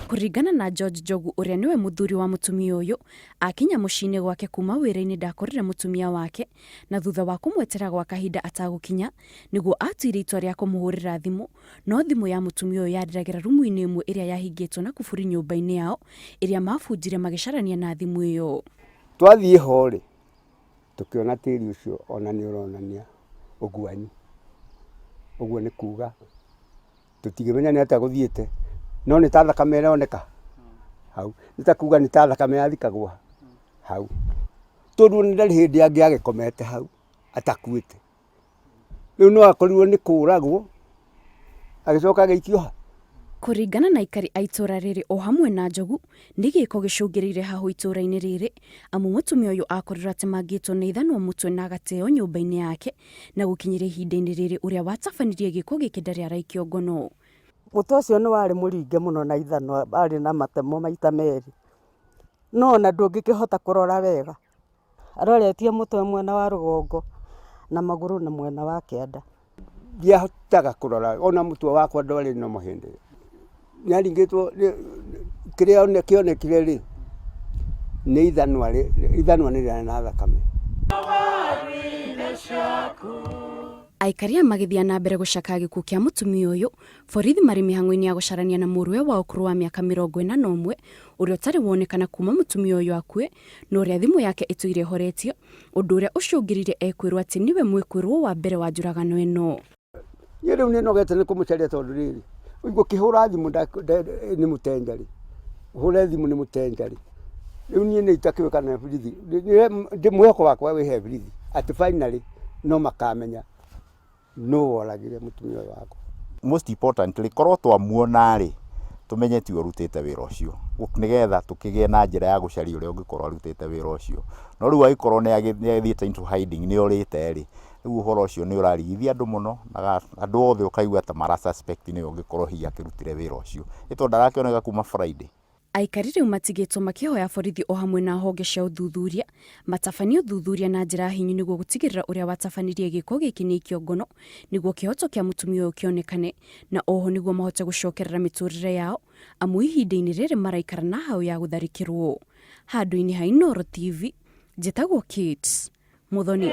Kũringana na George Njogu, ũrĩa nĩwe mũthuri wa mũtumia ũyũ, akinya mũciĩ-inĩ gwake kuma wĩra-inĩ ndakorire mũtumia wake, na thutha wa kũmwetera gwa kahinda atagũkinya, nĩguo atuire itua rĩa kũmũhũrĩra thimũ, no thimũ ya mũtumia ũyũ yarĩragĩra rumu-inĩ ĩmwe ĩrĩa yahingĩtwo na kuburi nyũmba-inĩ yao ĩrĩa mabunjire magĩcarania na thimũ ĩyo. Twathiĩ ho rĩ, tũkĩona tĩri ũcio ona nĩ ũronania ũguanyi. Ũguo nĩ kuga tũtingĩmenya nĩ atĩa gũthiĩte, no nĩ ta thakame ĩroneka hau. Nĩ ta kuga nĩ ta thakame yathikagwo hau. Tondũ ona ndarĩ hĩndĩ angĩagĩkomete hau atakuĩte. Rĩu no akorirwo nĩ kũragwo agĩcoka agĩikio ha? Kũringana na aikari a itũra rĩrĩ o hamwe na Njogu, nĩ gĩko gĩcũngĩrĩire hahũ itũra-inĩ rĩrĩ, amu mũtumia ũyũ akorirwo atemangĩtwo nĩ ithanwa mũtwe na agateo nyũmba-inĩ yake, na gũkinyĩria ihinda-inĩ rĩrĩ ũrĩa watabanirie gĩko gĩkĩ ndarĩ araikio ngono. Mũtwe ũcio nĩ warĩ mũringe mũno na ithanwa, warĩ na matemo maita merĩ, no ona ndũngĩkĩhota kũrora wega. Aroretie mũtwe mwena wa rũgongo na magũrũ na mwena wa kĩanda. Ndiahotaga kũrora ona mũtwe wakwa ndwarĩ normal hĩndĩ ĩyo. Nĩaringĩtwo kĩrĩa kĩonekire rĩ, nĩ ithanwa, ithanwa nĩ rĩarĩ na thakame. Aikari aya magĩthiĩ na mbere gũcakaya gĩkuũ kĩa mũtumia ũyũ, borithi marĩ mĩhang'o-inĩ ya gũcarania na mũrũwe wa ũkũrũ wa mĩaka 41 ũrĩa ũtarĩ wonekana kuma mũtumia ũyũ akue, na ũrĩa thimũ yake ĩtũire ĩhoretio, ũndũ ũrĩa ũcũngĩrĩirie ekwĩrwo atĩ nĩwe mwĩkwĩrwo wa mbere wa njũragano ĩno. Niĩ rĩu nĩ nogete nĩ kũmũcaria tondũ rĩrĩ, ngũkĩhũra thimũ nĩ mũtenjarĩ, hũre thimũ nĩ mũtenjarĩ. Rĩu niĩ nĩ itakĩũĩ kana borithi, mwĩhoko wakwa wĩ he borithi atĩ finally no makamenya nũ woragire mũtumia ũyũ wakwa. Most importantly, korwo twamuona rĩ, tũmenye tiwe ũrutĩte wĩra ũcio, nĩgetha tũkĩgĩe na njĩra ya gũcaria ũrĩa ũngĩkorwo arutĩte wĩra ũcio. No rĩu angĩkorwo nĩ athiĩte into hiding, nĩ orĩte rĩ, rĩu ũhoro ũcio nĩ ũrarigithia andũ mũno, na andũ othe ũkaigua ta mara suspect nĩwe ũngĩkorwo hihi akĩrutire wĩra ũcio. Nĩ tondũ ndarakĩoneka kuma Friday. Aikari rĩu matigĩtwo makĩhoya borithi o hamwe na honge cia ũthuthuria matabanie ũthuthuria na njĩra hinyu nĩguo gũtigĩrĩra ũrĩa watabanirie gĩko gĩkĩ nĩ aikio ngono nĩguo kĩhoto kĩa mũtumia ũyũ kĩonekane, na oho nĩguo mahote gũcokerera mĩtũrĩre yao, amu ihinda-inĩ rĩrĩ maraikara na hau ya gũtharĩkĩrwo. Handũ-inĩ ha Inooro TV, njĩtagwo Kate Muthoni.